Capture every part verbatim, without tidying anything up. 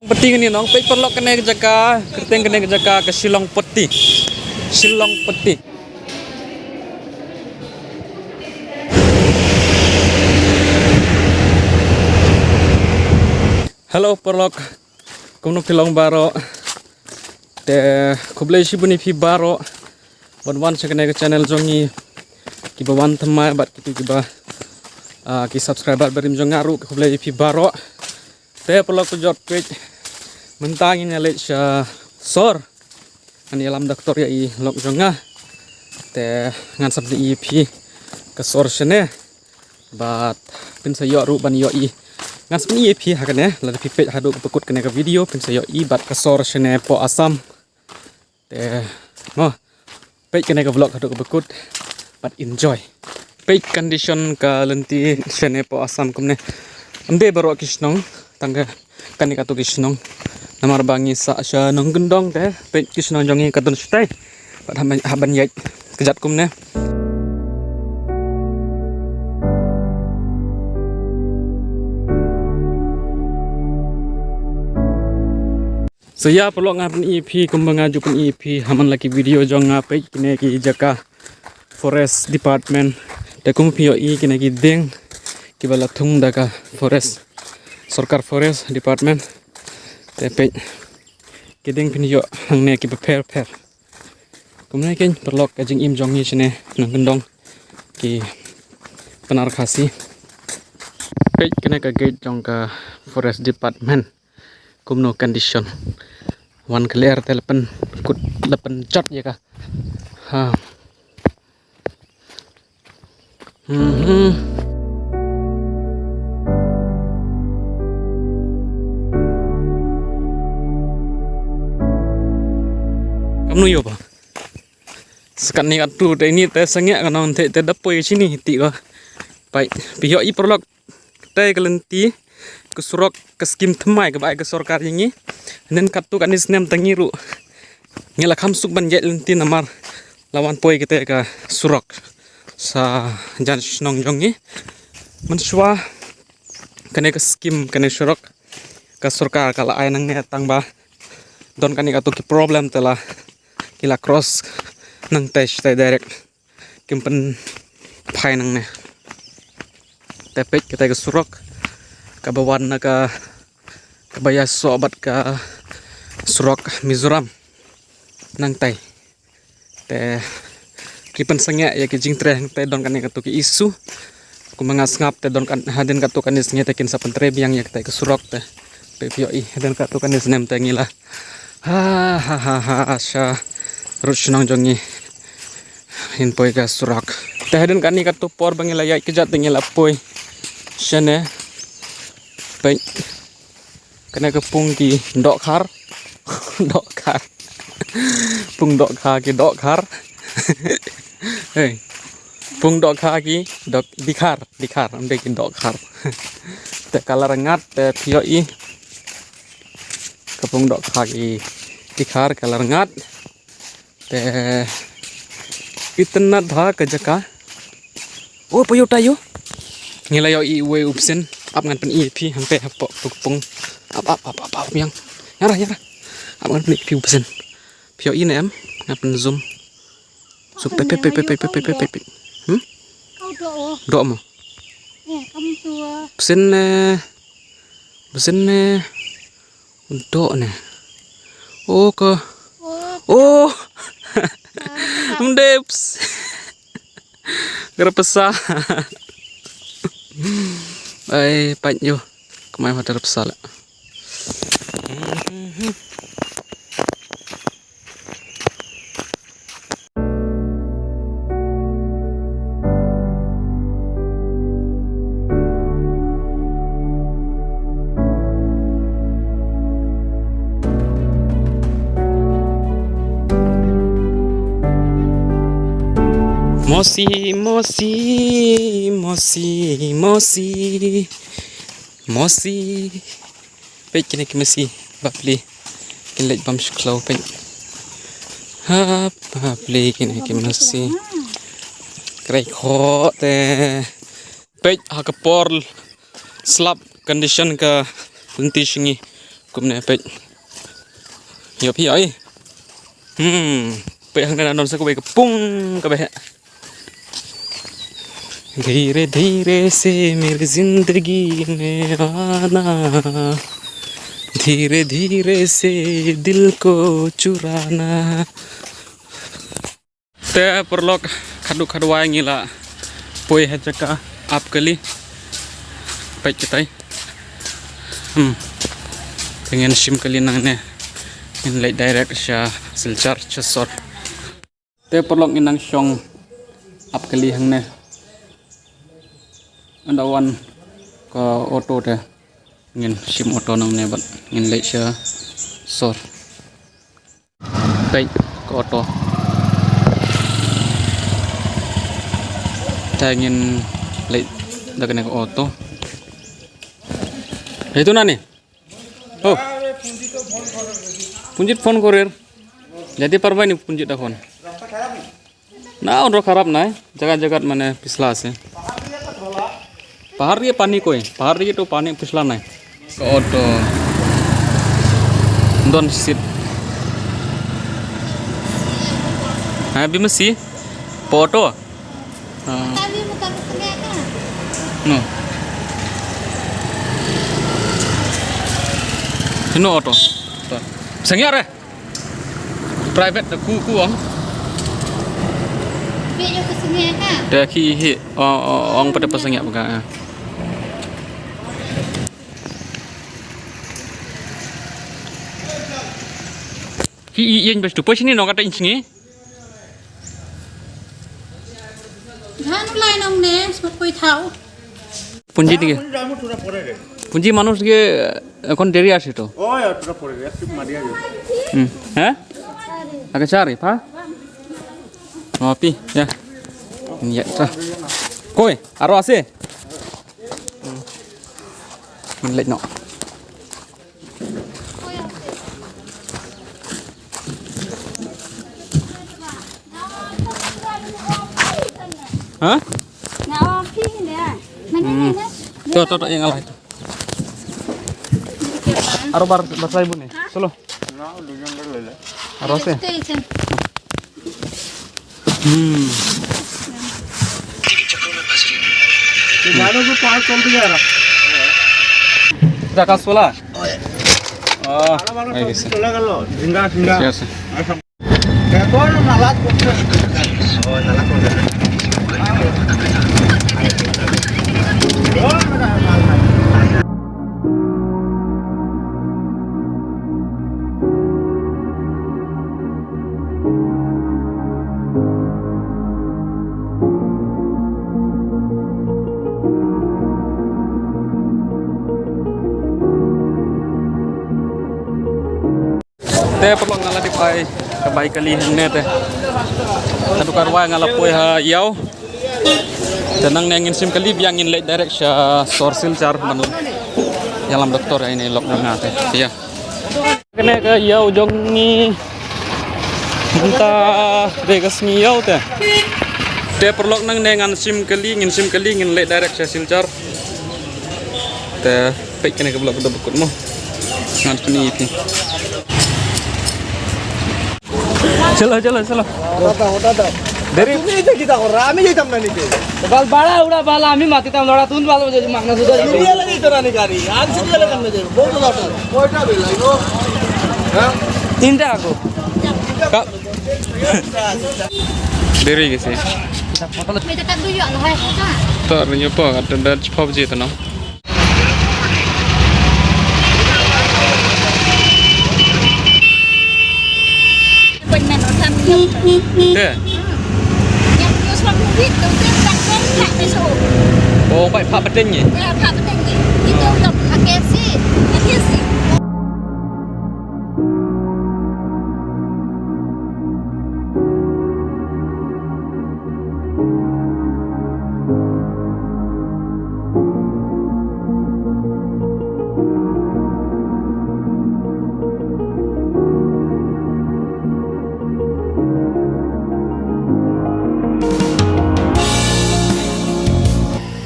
Pati kane nong, peit paralok kane ka jaka, kyrteng kane ka jaka ka Shillong Pati. Shillong Pati. Hello paralok. Kumno phi long baroh? Te khublei shibun ïa phi baroh ban wan sha kane ka channel jong ngi, kiba wan thymmai bad kito kiba, ah, ki subscriber barim jong nga ruh, khublei ïa phi baroh. Te paralok pajot peit, mynta ngin ïa leit sha sor. Ngan ïalam doktor ïa i lok jong nga. Te ngan sa pyni ïa phi ka sor shane. Bad phin sa ïoh ruh ban ïohi. Ngan sa pyni ïa phi ha kane, lada phi peit haduh kaba kut kane ka video, phin sa ïohi bad ka sor shane poh Assam. Te mo, peit kane ka vlog haduh kaba kut bad enjoy. Peit condition ka lynti shane poh Assam kumne. Ym dei baroh ki shnong, tang ka kane katto ki shnong. Namar ba ngi sah sha Nongkyndong te peit ki shnong jong ngi ka don shatai. Bad hap ban, hap ban ïaid kjat kumne. So ïa paralok, nga pyni ïa phi kumba nga ju pyni ïa phi ha man la ki video jong nga. Peit kine ki jaka Forest Department. Te kum phi ïohi kine ki dieng kiba la thung da ka Forest, Sorkar Forest Department. Te peit ki dieng phin ïoh hangne kiba pher pher. Kumne keiñ paralok ka jingim jong ngi shane Nongkyndong ki Pnar Khasi. Peit kane ka gate jong ka Forest Department. Kumno condition. Wan ka lyer te la pynkut, la pynjot ïa ka. Ha. Mhm. Kamnu ïoh ba? Sa katne katto te ini te sangeh ka nong te, te da poi shini ti ko. Peit, phi ïohi paralok. Te ka lynti ka surok ka skim thymmai kaba ai ka sorkar ïa ngi. Hynnin katto katne snem te ngi ruh ngi la kham suk ban ïaid lynti namar la wan poi kata ka surok sa jan shnong jong ngi. Mynshuwa kane ka skim kane surok ka sorkar ka la ai nangne tang ba don kane katto ki problem te la ki la cross nangtai shatai direct. Kim pynphai nangne. Te peit kata ka surok kaba wan na ka, kaba ïasoh bad ka surok Mizoram nangtai. Te ki pynsangeh ïa ki jingtrei nangtai, don kane katto ki issue. Kumba nga sngap te don kan, hadien katto katne sngi te kin sa pyntrei biang ïa kata ka surok te. Peit phi ïohi hadien katto katne snem te ngi la ha ha ha ha sha rud shnong jong ngi. Ngin poi ka surok. Te hadien kane katto por ba ngi la ïaid kjat te ngi la poi shane. Peit. Kane ka pung ki dohkhar. Dohkhar. Pung dohkha ki dohkhar. Hei. Pung dohkha ki dok, dikhar, dikhar, ym dei ki dohkhar. Te ka la rngat, te phi ïohi. Ka pung dohkha ki dikhar ka la rngat. Te itynnad bha ka jaka. O, payo tayo. Ngi la ïohi uwei u bsien. Ap ngan pyni ïa phi hangtei hapoh pung. Ap, ap, ap, ap, ap, yang. Yara, yara. Ap ngan pyni ïa phi u bsien. Phi ïohi ne em? Ngan pyn zoom. Zoom, peit, peit, peit. Hmm? Doh mo. Bsien ne. Bsien ne. Doh ne. Oh, ka. Oh. Mdeps. Ka rpsa. Ai, pait ïoh. Kmai ha rpsa la. Mosi, mosi, mosi, mosi. Mosi. Peit kine ki masi bapli. Kin leit bam sha khlaw peit. Hap, bapli kine ki masi. Krei khoh te. Peit ha ka por slap condition ka lynti sha ngi. Kumne peit. Ïoh phi oi. Hmm. Peit hangne na don sa kawei ka pung kaba heh. धीरे धीरे से मेरी जिंदगी में आना, धीरे धीरे से दिल को चुराना। Te paralok, khadduh khadwai ngi la poi ha jaka ap kali. Peit katai. Hmm. Te ngin shim kali nangne. Ngin leit direct sha Silchar sha sor. Te paralok, ngin nang shong ap kali hangne. Ynda wan ka auto te ngin shim auto nangne bad ngin leit sha sor. Peit ka auto. Te ngin leit da kane ka auto. Itu nani? Oh. Punjit phone korir. Jadi parbai ni punjit da phone. Na, unro kharap nai. Jagat jagat mane pisla ase. Pahar ye pani koi. Pahar ye to pani pisla nai. Ka auto. Don seat. Ha, bi masi. Pa auto. Ha. No. Sino auto. Sangya re. Private da ku ku ong. Te ki hi ong ong pate pasangya baka. Ki i yen bas tu pos ni no kata insngi. Dhanu lai nong ne, sma koi thau. Punji dige. Punji manush dige, eh, ekhon deri ashe to. Oh, ya, thora pore re, ek trip mari ayo. Hmm. Heh? Age chari, pha? Oh, pi, ya. Ya, ta. Koi, aro ase? Hmm. Min lek no. Ha? Hmm. To, to, to, yang alai. Aro bar, bar sai bune. Solo. Aro se. Hmm. জানো তো পাঁচ চলতে যায় না। এটা কাজ চলা? ও, হয়ে গেছে। চলে গেল, ঝিঙ্গা, ঝিঙ্গা। ঠিক আছে। এখন নালাত করছে। Te paralok nga la dep ai ka bai kali hangne te. Haduh karwai nga la poi ha ïaw. Te nangne ngin shim kali biang ngin leit direct sha sor Silchar ban ïalam doktor ïa ine lok nga te. Ïa. Kane ka ïaw jong ngi mynta dei ka sngi ïaw te. Te paralok nangne ngan shim kali, ngin shim kali, ngin leit direct sha Silchar. Te peit kane ka vlog ka dei ba kut mo. Ngan pyni ïa phi. Chalo, chalo, chalo. Hota tha, hota tha. Deri. Tumi eta kita kora, ami jaitam na nite. Bal bada ura bal ami matitam lora tun bal jodi magna suda. Media lagi to rani gari. Aaj se dia lagna jai. Bahut bada. Koita bela ibo? Ha? Tinta ako. Ka. Deri gisi. Mita tak duyo lah hai. To rinyo po kat dan chpop je to no. Te. Oh, bai pha pateng ni.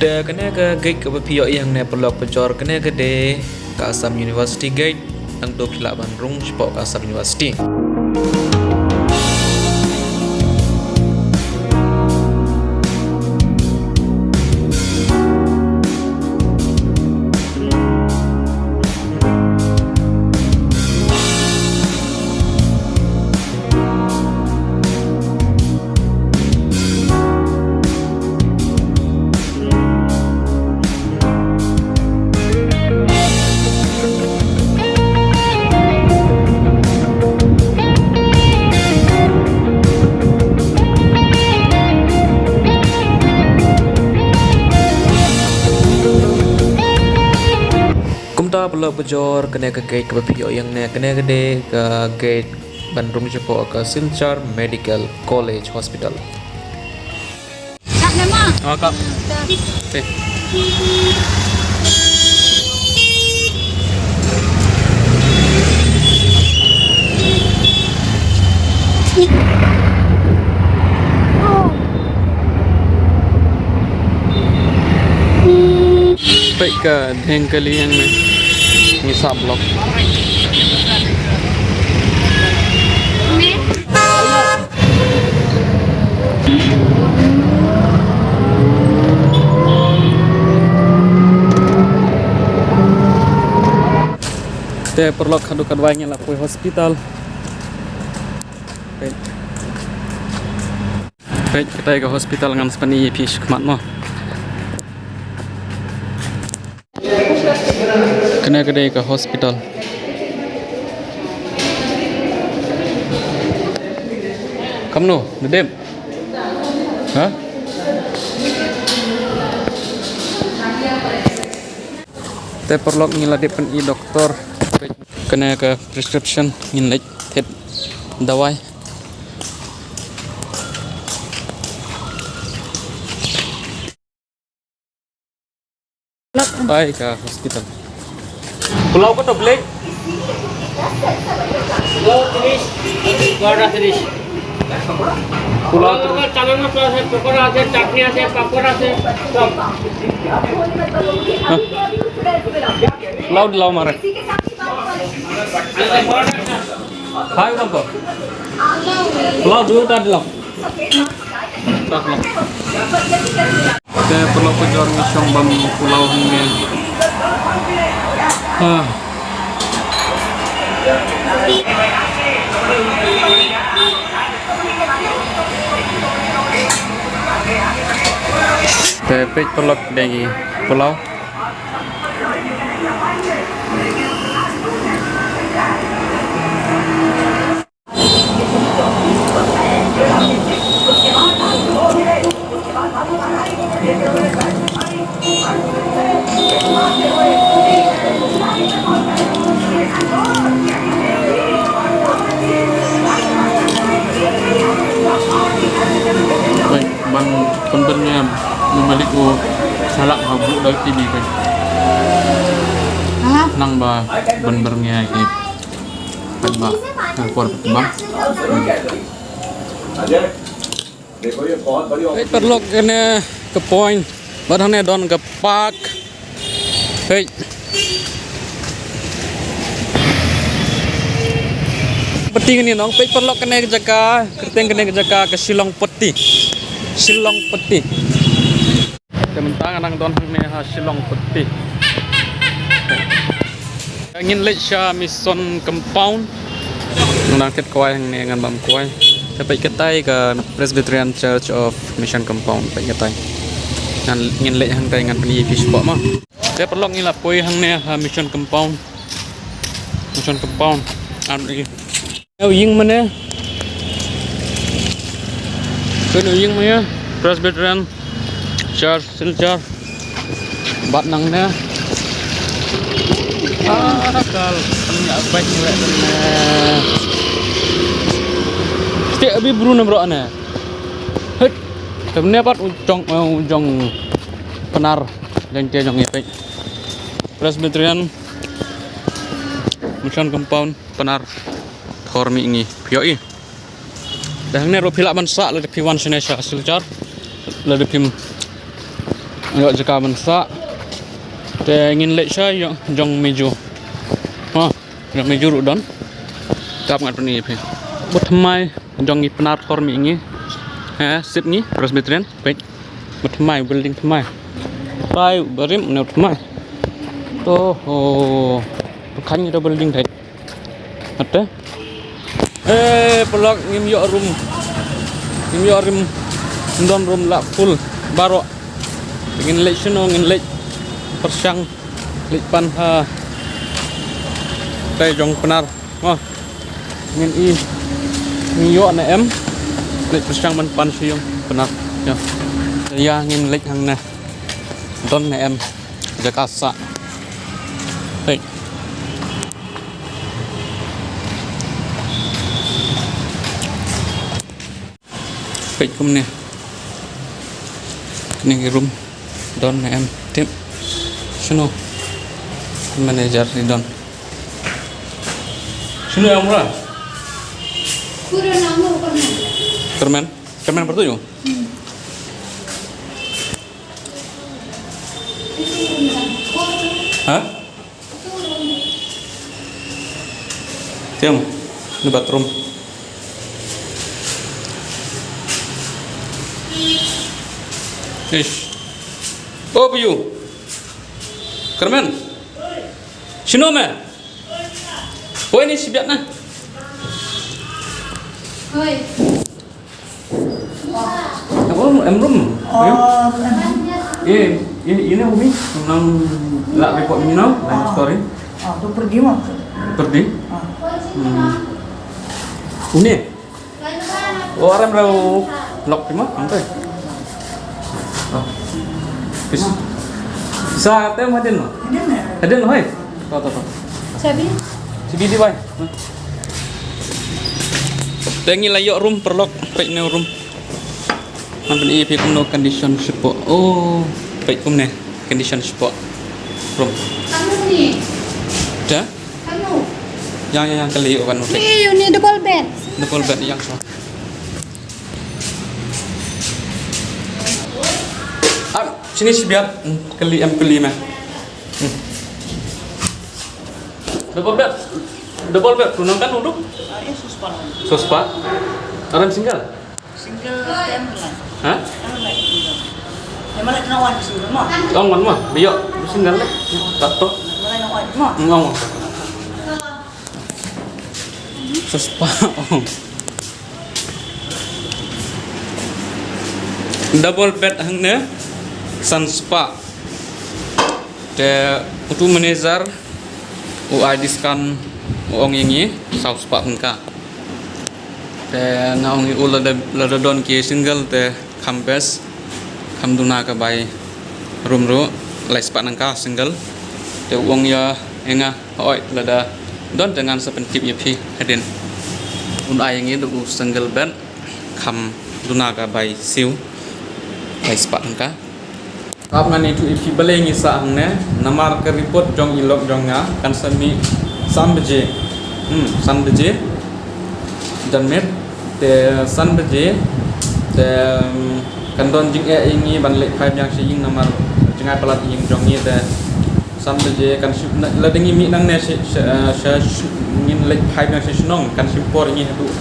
Te kane ka gate kaba phi ïohi hangne paralok pajor, kane ka dei ka Assam University gate. Nangta phi lah ban rung shapoh ka Sub University. Kumta paralok bajor, kane ka gate kaba phi ïohi hangne, kane ka dei ka gate ban rung shapoh ka Silchar Medical College Hospital. Ah, ka. Eh. Peit ka dheng kali hangne. Ngi sah block. Te paralok, haduh katwai ngi la poi hospital. Peit. Peit, katai ka hospital, ngan sa pyni ïa phi shakhmat mo. Kane ka dei ka hospital. Kamno, Nadeem? Ha? Te paralok, ngi la dep pyni doktor. Kane ka prescription, ngin leit thied dawai. Bai ka hospital. পোলাও কত প্লেট? পোলাও তিরিশ, পরোটা তিরিশ। পোলাও পোলাও তিরিশ। চানার মশলা আছে, পকোড়া আছে, চাটনি আছে, পাঁপড় আছে, সব। হ্যাঁ। পোলাও দিলাও মারে। খাই কত? পোলাও দুটা দিলাম। Te paralok bajor, ngi shong bam pulao hangne. Ah. Te peit paralok, dei pulao. Ban pynbor ïa u malik u salak ha u dei T V kan. Nang ba pynbor ïa ki. Peit ba, ka por ba. Peit paralok, kane ka point, bad hangne don ka park. Peit. Pati kane nong, peit paralok, kane ka jaka, kyrteng kane ka jaka ka Shillong Patti. Shillong Patti. Te mynta nga dang don hangne ha Shillong Patti. Ngin leit sha Mission Compound. Nga dang thied kwai hangne, ngan bam kwai. Te peit katai ka Presbyterian Church of Mission Compound, peit katai. Ngan, ngin leit hangtai, ngan pyni ïa phi shapoh mo. Te paralok, ngi la poi hangne ha Mission Compound. Mission Compound. Ar ïing mane. Kane ïing mane Presbyterian Church Silchar. Bad nangne. Ah, kal pynïa bike ne. Stia abi bru ne bro ne. Hek. Te mane pat u jong, u jong Pnar. Jong te jong ïa peit. Presbyterian Mission Compound. Pnar. Thor mihngi. Phi ïohi. Te hangne ruh phi lah ban sah lada phi wan shane sha Silchar. Lada phim ïoh jaka ban sah. Te ngin leit sha ïoh jong Mijo. Ha. Ram me juru don. Tap ngat pynï phi. Bad thymmai jong ngi Pnar Thor mi ngi. Ha, sip ngi Presbyterian. Peit. Bad thymmai building thymmai. Bai barim ne thymmai. To ho. Pyrkhat ngi da building thai. Ate. Eh, paralok ngim ïoh room. Ngim ïoh room. Ngim don room la full. Baroh. Ngin leit shano ngin leit. Pyrshang. Leit pan ha. Te jong Pnar. Mo. Ngin i. Ngin ïoh ne em. Leit pyrshang ban pan sha jong Pnar. Ïa. Ïa ngin leit hangne. Don ne em. Jaka sah. Hei. Peit kumne. Kine ki room. Don ne em tip. Shano. Manager ni don. Shano ïa u mra? Kyrmen. Kyrmen? Kyrmen pyrtuid u? Ha? Tiang, ni bathroom. Ish. Oh, Biu. Kyrmen. Shano me? Oi, ni shibit na. Oi. Apa em room? Oh, em. Ye, ye, ini umi nang la report ni nang, nang story. Ah, tu pergi mah. Pergi? Ah. Hmm. Uni? Oh, aram rau lok ti mah, angkai. Oh. Bis. Sa tem hadin mah. Hadin mah. Hadin mah, hai. To, to, to. Chabi? Chabi di bai. Te ngi la ïoh room paralok, peit ne room. Ngan pyni ïa phi kumno condition shapoh. Oh, peit kumne condition shapoh. Room. Kano ni? Da? Kano? Yang, yang, yang kali ïoh kano. Ni ïoh ni double bed. Double bed yang so. Ah, sini shibit. Hmm, kali em kali me. Hmm. Double bed. Double bed tu nang kan untuk? Ah, iya, sospah. Sospah. Aram single? Single tem lah. Ha? Tem lah single. Memang nak kena wan single mah. Ong wan mah. Biok single lah. Tak to. Memang nak wan mah. Ong. Sospah. Double bed hangne san spah. Te utu manager u ai discount u ong ïa ngi saw spah tyngka. Te nga ong ïa u lada, lada don ki single te kham best, kham duna ka bai room ruh, lai spah tyngka single. Te u ong ïa nga, oi, lada don te ngan sa pyntip ïa phi hadien. Un ai ïa ngi da u single bed, kham duna ka bai siew, lai spah tyngka. Ap ngan ïathuh ïa phi balei ngi sah hangne, namar ka report jong i lok jong nga kan sa mih san baje. Hmm, san baje. Janmiet te san baje te, hmm, kan don jingeh ïa ngi ban leit phai biang sha ïing namar jngai palat ïing jong ngi te san baje kan shu, lada ngi mih nangne sha, sha, sha, sha, ngin leit phai biang sha shnong kan shim por ïa ngi haduh,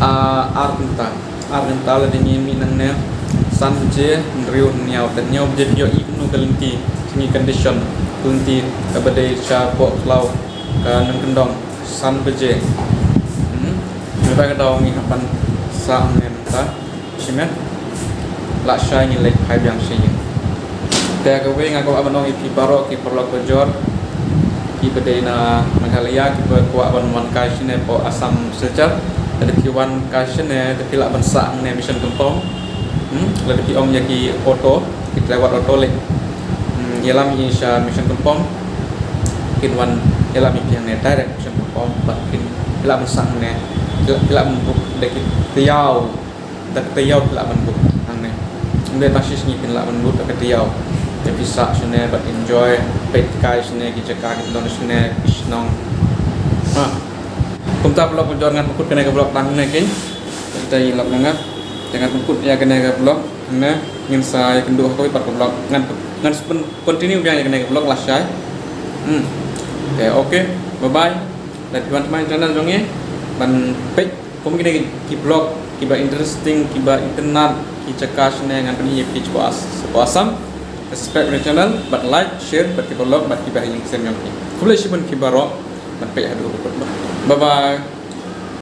ah, ar kynta. Ar kynta lada ngi mih nangne, san baje, hynriew, hynñiew, te hynñiew baje phi ïohi kumno ka lynti, ka condition ka lynti kaba dei shapoh khlaw ka nongkyndong, san baje. Hmm? Mynta ka daw ngi hap ban sah hangne mynta. Shimet. Lashai ngi leit phai biang sha ïing. Te kawei nga kwah ban ong ïa phi baroh ki paralok bajor kiba dei na Meghalaya kiba kwah ban wan kai shane hapoh Assam Silchar. Lada phi wan kai shane te phi lah ban sah hangne Mission Kympom. Hmm, lada phi ong ïa ki auto, ki driver auto leh. Hmm, ïalam ïa sha Mission Kympom. Kin wan ïalam ïa phi hangne direct Mission Kympom bad kin, phi lah ban sah hangne. Phi lah, phi lah ban book da ki taïaw. Da ka taïaw phi lah ban book hangne. Ym dei tang shi sngi phin lah ban book da ka taïaw. Te phi sah shane bad enjoy, peit kai shane ki jaka ki don shane ki shnong. Ha. Kumta paralok bajor ngan pynkut kane ka vlog tang hangne keiñ. Te ïa lok na nga. Te ngan pynkut ïa kane ka vlog hangne, ngin sa ïakynduh ha kawei pat ka vlog. Ngan, ngan sa pyn-, continue biang ïa kane ka vlog lashai. Hmm. Te okay. Bye bye. Lada phi wan thymmai ha channel jong ngi ban peit kum kine ki vlog kiba interesting, kiba itynnad, ki jaka shane ngan pyni ïa phi shapoh As-, shapoh Assam. Subscribe ïa ka channel, bad like, share, bad kiba vlog, bad kiba ha ïing ha sem jong phi. Khublei shibun phi baroh ban peit haduh kaba kut. Bye bye.